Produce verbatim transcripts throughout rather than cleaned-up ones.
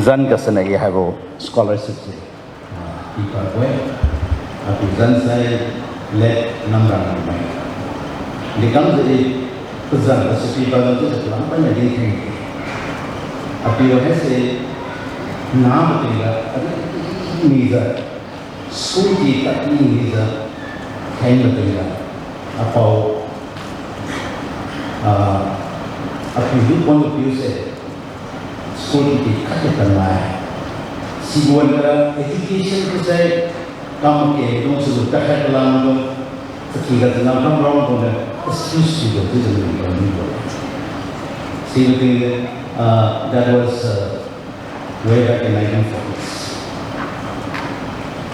Zan kasana ye haibo scholarship se, ah, pipadbo-e. Apiu zan sai late Namrang mai. Dekamjiu i pazan gasu pipad chiujiu palam paina dinkhai-e. Apiu haise nabo tingga, adi mijiu, school ki tad mijiu, kheng matingga, apao, ah, apiu du pon apiu se, school ki khat khat tanmai. Sibo wan ga education tu sai kam ke dung su ta khai kalam dung, chaky ga changam kam rong dung ga excuse thiubo chiujiu ni dung ni bo. Sibo tingga, ah, that was, uh, way back in nineteen forties.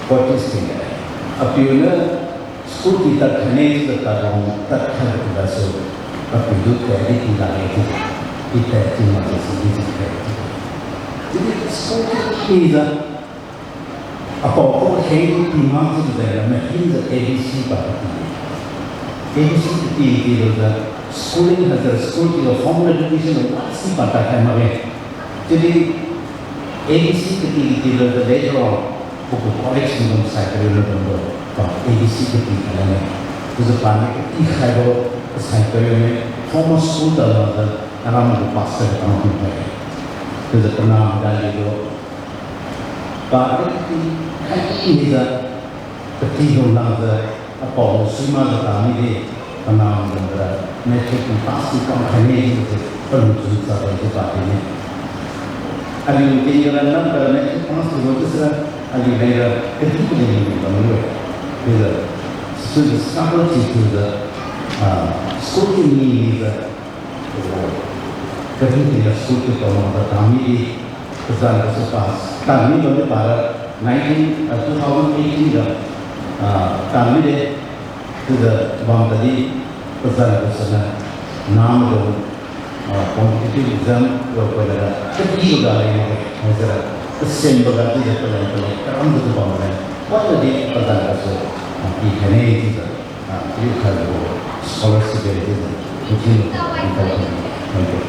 Forties tingga. Apiu niu school ki tad khaine chiujiu tad rong tad khai gasu, apiu du tadi tingga le chiu. I tad tingga le si di khai. Chiudi school ki tad mijiu, apao kheng tingma chiujiu daiga mahinjiu A B C pa kati. A B C kati katilujiu schooling haijiu school kiga formal education lo wasi pa tad khai makge. Chiudi A B C kati katilujiu later on, pagu college ni dung sai kariu na dung do, pa A B C kati khailane. Chiujiu paniu kati khaibo, kasai kariu ne, formal school tad lakjiu, aram gu pastor kam kum khai. Chiujiu panah dali do, pa kati khai mijiu, kati dung lakjiu, apao sui makjiu ta mide, panah dung ga, matric pass kam khaine chiujiu, palung chun chade chiu pa dine. Aliu tingga nam ga matric pass thiubo chiusira, aliu leng ga kadi paliu ni bamlu-e. Chiujiu, sichiujiu struggle thiu thiujiu, ah, school ki ni nijiu, kadi tingga school ki tao makjiu ta mide, pazan gasu pass tad mi bamdi para, nineteen, ah, two thousand eighteen ga, ah, tad mide, chiujiu bam tadi, pazan gasuna, namdung, ah, competitive exam lo koilaga, kadi ga leng, haijiura, kasenbo ga chiujiu paleng paleng, karam tu bam leng, wan tadi pazan gasu, ah, pikhaine chiujiu, ah, pikhaibo scholarship de chiujiu, chiujiu, pikhai. Thank you.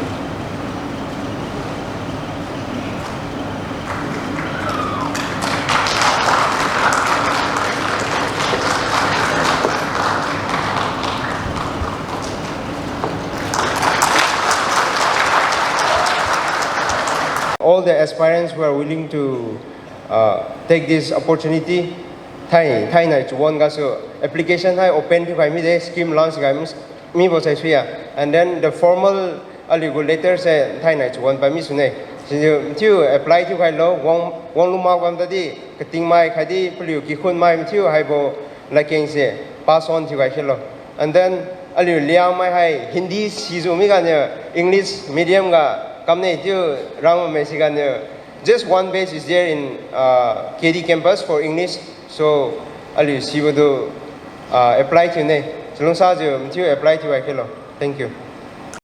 All the aspirants who are willing to, uh, take this opportunity, thai, thainai chawan gasu application hai open thiukhai mide, scheme launch khai mi, mibo saisuiya. And then the formal aliu gu letter se thainai chawan pami sune. Sijiu mathiu apply thiukhailo, wang, wang lu mak bam tadi, katingmai khatdi paliu kikhun mai mathiu haibo ladkeng se pass on thiukhai khelo. And then aliu Liangmai hai Hindi sijiu miganiu English medium ga kamne chiu rang bamme siganiu. Just one batch is there in, uh, K D campus for English. So, aliu sibo tu, uh, apply thiune. Chalungsajiu mathiu apply thiukhai khelo. Thank you.